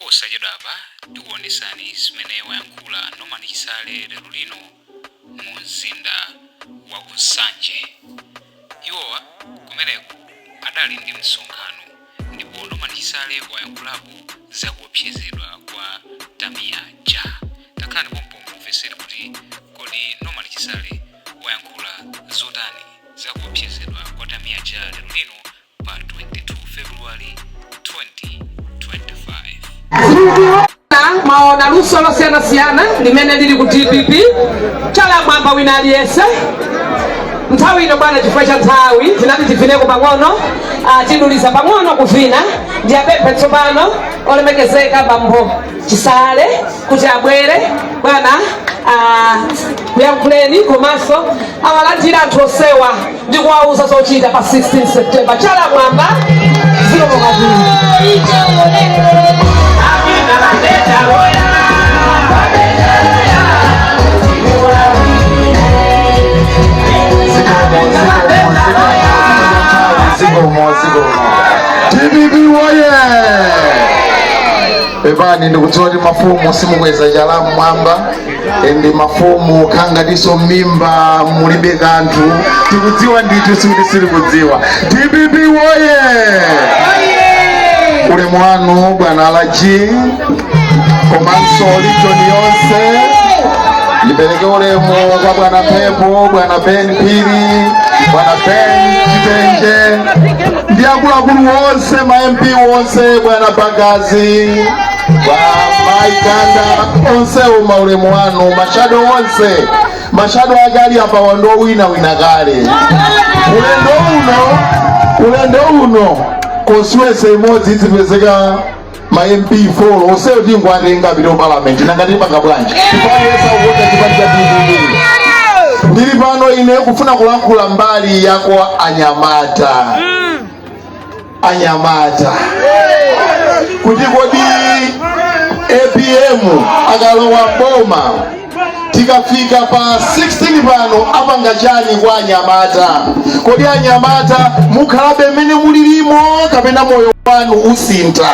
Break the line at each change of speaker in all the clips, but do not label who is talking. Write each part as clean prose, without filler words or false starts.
Posachedwapa tikuonesani zimene wayankhula Norman Chisale lero lino mu mzinda wa ku Nsanje. Iwowa kumeneko adali ndi msonkhano ndipo Norman Chisale wayankhulapo za kuopsezedwa kwa Tamia Ja. Takhalani pompo mumvetsere kuti kodi Norman Chisale wayankhula zotani za kuopsezedwa kwa Tamia Ja lero lino pa 22 February 2025.
Mwaona luso losiyanasiyana limene lili ku DPP. Chala mwamba wina aliyense. Nthawi ino bwana, chifukwa cha nthawi tinati tivineko pang'ono, tiduliza pang'ono kuvina. Ndiyapemphe tsopano olemekezeka bambo Chisale kuti abwere bwana, kuyankhuleni komanso awalandira anthu onsewa ndi kuwauza zochita pa 16 September. Chala mwamba zikomo kwambiri.
Zikomo, zikomo. DPP woye! Pepani, ndikudziwa kuti mafumu simukweza chala mmwamba, ndi mafumu khangatinso m'mimba mulibe kanthu. Tikudziwa ndithu, sikuti sitikudziwa. DPP woye! Ulemu wanu bwana Alaji komanso region yonse. Ndipereke ulemu kwa bwana Pepo, bwana Ben Phiri, bwana Ben Chipenje ndi akuluakulu onse, ma MP onse, bwana Bagazi, bwana Maikanda, onsewo maulemu wanu. Ma shadow onse, ma shadow ake ali apa wando winawina kale. Ulendo uno, ulendo uno constituency imodzi izipezeka ma MP 4 onsewo tingwatenga apite ku parliament. Nanga tipanga bwanji? Tipayesa kukonda chipani cha DPP. Ndili pano ine kufuna kulankhula mbali yako anyamata, anyamata, kuti kodi APM akalowa boma tikafika pa 16 pano apanga chani kwa anyamata? Kodi anyamata mukhalabe mmene mulilimo kapena moyo wanu usintha?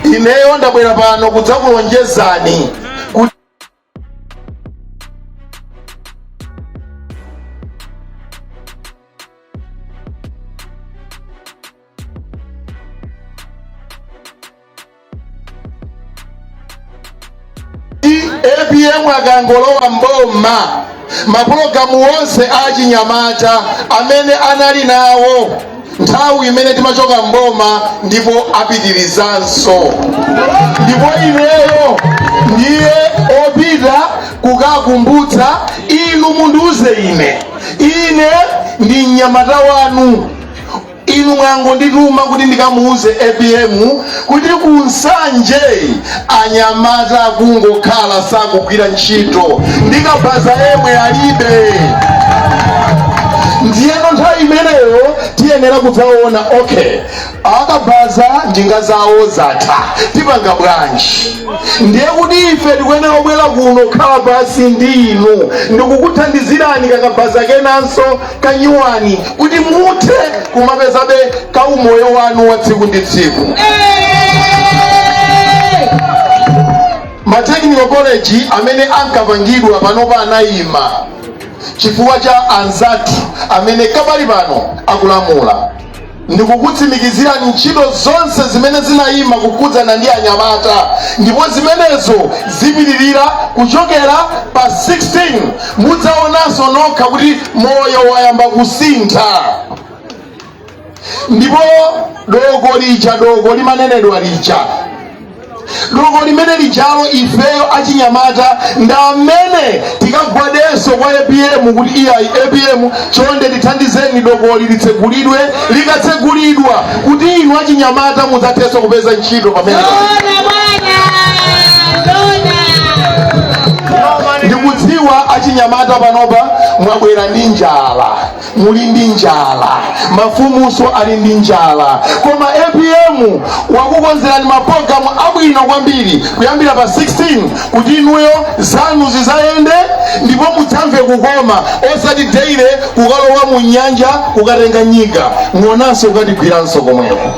Ineyo ndabwera pano kudzakulonjezani kuti APM akangolowa mboma, mapulogalamu onse achinyamata amene anali nawo nthawi imene timachoka mboma ndipo apitirizanso. Ndipo ineyo ndiye opita kukakumbutsa inu, mundiuze ine, ine ndi mnyamata wanu. Inu mwangondituma kuti ndikamuuze APM kuti ku Nsanje anyamata akungokhala sakugwira ntchito, ndikabaza yemwe alibe. Ndiyeno nthawi imeneyo tiyenera kudzaona, okay, akabaza njinga zawo zatha, tipanga bwanji? Ndiye kuti ife tikuyenera kubwera kuno kukhala pasi ndi inu ndikukuthandizirani kakabaza kenanso kanyuwani kuti muthe kumapezabe kaumoyo wanu wa tsiku ndi tsiku. Ma technical college amene ankapangidwa panopa anayima chifukwa cha anzathu amene kabali pano akulamula. Ndikukutsimikizirani, ntchito zonse zimene zinayima kukhudzana ndi anyamata, ndipo zimenezo zipitirira kuchokera pa 16. Mudzaonanso nokha kuti moyo wayamba kusintha. Ndipo doko lija, doko limanenedwa lija, doko limene lijalo, ifeyo achinyamata ndi amene tikagwadenso kwa APM kuti iyayi, APM, chonde tithandizeni dokoli litsegulidwe. Likatsegulidwa kuti inu achinyamata mudzathenso kupeza ntchito pamene ndikudziwa achinyamata panopa mwabwera ndi njala, muli ndi njala, mafumunso ali ndi njala, koma APM wakukonzerani mapulogalamu abwino kwambiri kuyambira pa 16 kuti inuyo zanu zizayende ndipo mudzamve kukoma, osati daily kukalowa mu nyanja kukatenga nyika, ng'onanso kukatigwiranso komweko.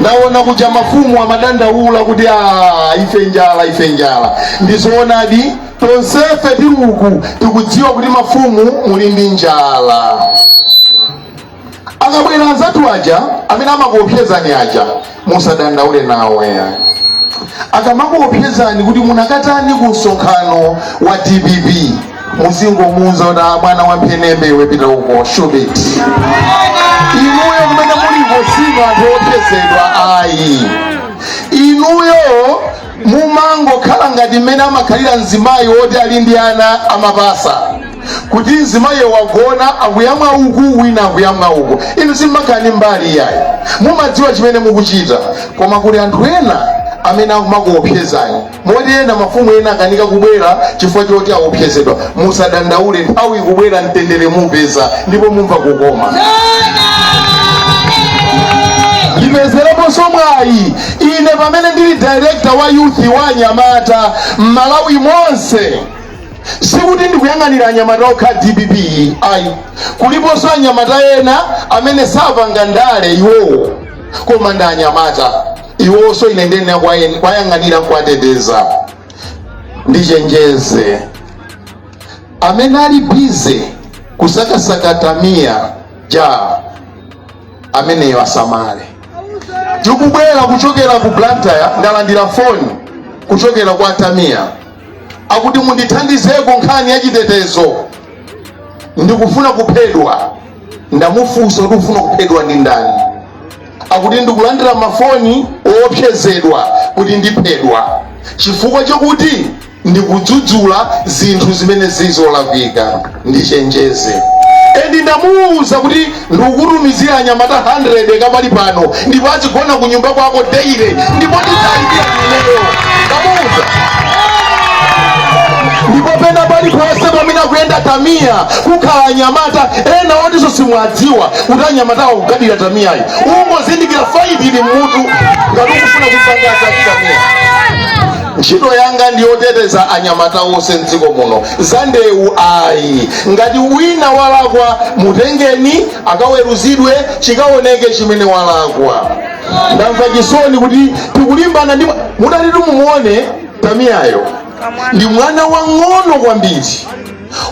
Ndaona kuja mafumu amadandaula kuti, "Ah, ife njala, ife njala." Ndizoonadi, tonsefe tili uku tikudziwa kuti mafumu muli ndi njala. Akabwera anzathu aja amene amakuopsezani aja, musadandaule nawo ya. Akamakuopsezani kuti munakatani ku msonkhano wa DPP, muzingomuuza kuti, "Ah, mwana wa mphenembe iwe, pita uko, shubiti." Inuyo kumene mulipo sinu anthu opsezedwa ayi. Inuyo mumangokhala ngati mmene amakhalira mzimayi woti ali ndi ana amapasa, kuti mzimayi wagona, akuyamwa uku, wina akuyamwa uku. Inu simmakhala ndi mbali iyayi, mumadziwa chimene mukuchita. Koma kuli anthu ena amene akumakuopsezani, moti ena mafumu ena akanika kubwera chifukwa choti aopsezedwa. Musadandaule, nthawi ikubwera, mtendere mupeza ndipo mumva kukoma. Ndipezereponso mwayi ine pamene ndili director wa youth wa anyamata m'Malawi monse. Sikuti ndikuyang'anira anyamata okha DPP ayi, kuliponso anyamata ena amene sapanga ndale iwowo, koma ndi anyamata iwonso. Ine ndene kwayang'anira, kwateteza. Ndichenjeze amene ali busy kusakasaka Tamia Ja, ameneyo asamale. Tikubwera kuchokera ku Blantyre, ndalandira foni kuchokera kwa Tamia, akuti, "Mundithandizeko nkhani ya chitetezo, ndikufuna kuphedwa." Ndamufunsa kuti, "Ufuna kuphedwa ndi ndani?" Akuti, "Ndikulandira mafoni oopsezedwa kuti ndiphedwa chifukwa chokuti ndikudzudzula zinthu zimene zizolakwika." Ndichenjeze, and ndamuwuza kuti ndikukutumizira anyamata 100 kapali pano, ndipo azigona ku nyumba kwako daily, ndipo ndidzalipira ineyo. Ndamuwuza. Ndipo pena paliponse pamene akuyenda Tamiya kukhala anyamata ena otinso simwadziwa kuti anyamata akugadira Tamiyayi. Ungozindikira fight ili mmutu ngati ukufuna kupanga zati Tamiya. Ntchito yanga ndiyoteteza anyamata onse mdziko muno. Za ndewu ayi. Ngati wina walakwa, mutengeni akaweruzidwe, chikaoneke chimene walakwa. Ndamva chisoni kuti tikulimbana ndi mudati mumuone Tamiyayo ndi mwana wang'ono kwambiri,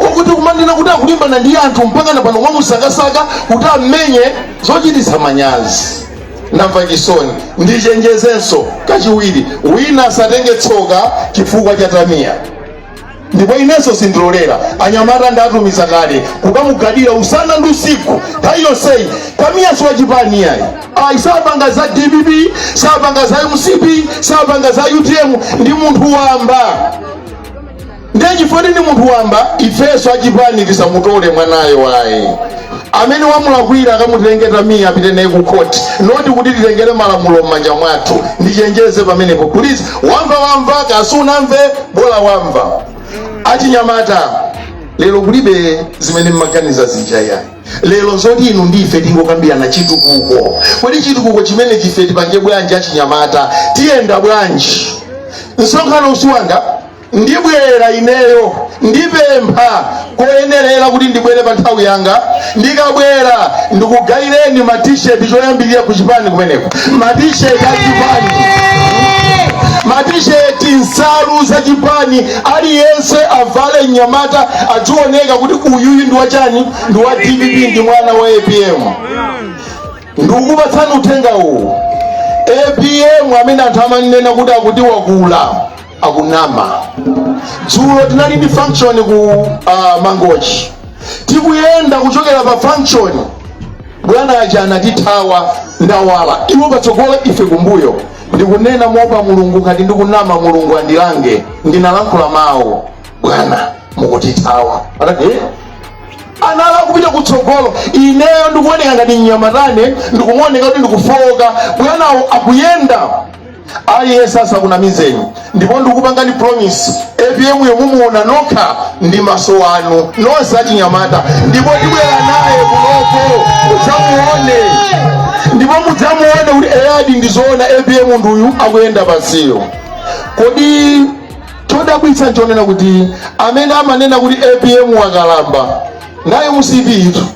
okuti kumanena kuti akulimbana ndi anthu mpaka na pano mwamusakasaka kuti amenye, zochititsa manyazi. Ndamva chisoni. Ndichenjezenso kachiwiri, wina asatenge tsoka chifukwa cha Tamiya, ndipo inenso sindilolera. Anyamata ndatumiza kale kukamugadira usana ndi usiku nthawi yonseyi. Tamiya siwachipani yayi ayi, sapanga za DPP, sapanga za MCP, sapanga za UTM, ndi munthu wamba. Ndiye chifukwa ndi munthu wamba, ifenso achipani tisamutole mwanayo ayi. Amene wamulakwira akamutenge Tamiya, apite naye ku court, not kuti titengere malamulo m'manja mwathu. Ndichenjeze pamenepo, please. Wamva wamva, kasunamve bola wamva. Achinyamata, lero kulibe zimene mmaganiza zija yayi. Lero zoti inu ndife tingokambirana chitukuko. Kodi chitukuko chimene chife tipange bwanji? Achinyamata tiyenda bwanji? Msonkhano usiwanga, ndibwera ineyo, ndipempha koyenerera kuti ndibwere pa nthawi yanga. Ndikabwera ndikugayireni ma T-shirt choyambirira ku chipani kumeneko, ma T-shirt a chipani, ma T-shirt, nsalu za chipani, aliyense avale, mnyamata adzioneka kuti uyuyu ndi wachani, ndi wa DPP, ndi mwana wa APM. Ndikukupatsani uthenga uwu: APM amene anthu amanena kuti akuti wakula, akunama. Dzulo tinali ndi function ku Mangochi. Tikuyenda kuchokera pa function, bwana aja anatithawa ndawala, iwo patsogolo, ife kumbuyo. Ndikunena mopa Mulungu, ngati ndikunama Mulungu andilange. Ndinalankhula mawu, "Bwana, mukutithawa." Atati, "Eh?" Anala kupita kutsogolo, ineyo ndikuoneka ngati mnyamatane, ndikumuoneka kuti ndikufoka, bwanawo akuyenda. Aliyense asakunamizeni. Ndipo ndikupangani promise, APM yomumuona nokha ndi maso anu nonse achinyamata, ndipo ndibwera naye kunoko mudzamuone, ndipo mudzamuone kuti eyadi, ndizoona, APM nduyu akuyenda pansiyo. Kodi chodabwitsa nchonena kuti amene amanena kuti APM wakalamba naye MCP itu,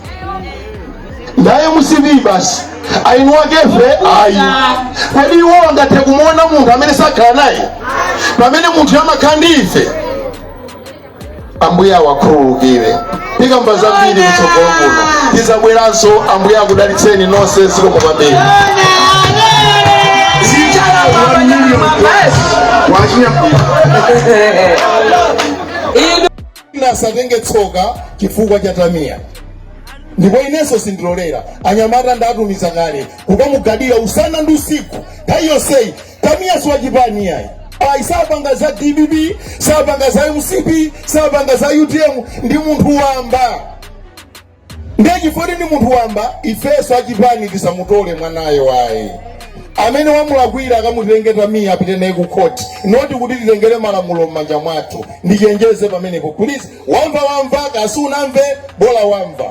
naye MCP basi. Eni akefe ayi. Kodi iwo angathe kumuona munthu amene sakhala naye, pamene munthu amakhala ndi ife? Ambuye awakhululukire. Tikamba zambiri kutsogolo kuno, tizabweranso. Ambuye akudalitseni nonse, zikomo kwambiri.
Chala mwamba, chala mwamba, yes. Inu
Asatenge tsoka chifukwa cha Tamiya, ndipo inenso sindilolera. Anyamata ndatumiza kale kukamugadira usana ndi usiku nthawi yonseyi. Tamiya siwachipani yayi, ayi. Sapanga za DPP, sapanga za MCP, sapanga za UTM, ndi munthu wamba. Ndiye chifukwa ndi munthu wamba, ifenso achipani tisamutole mwanayo ayi. Amene wamulakwira akamutenge Tamiya, apite naye ku court, not kuti titengere malamulo m'manja mwathu. Ndichenjeze pamenepo, please. Wamva wamva, kasunamve bola wamva.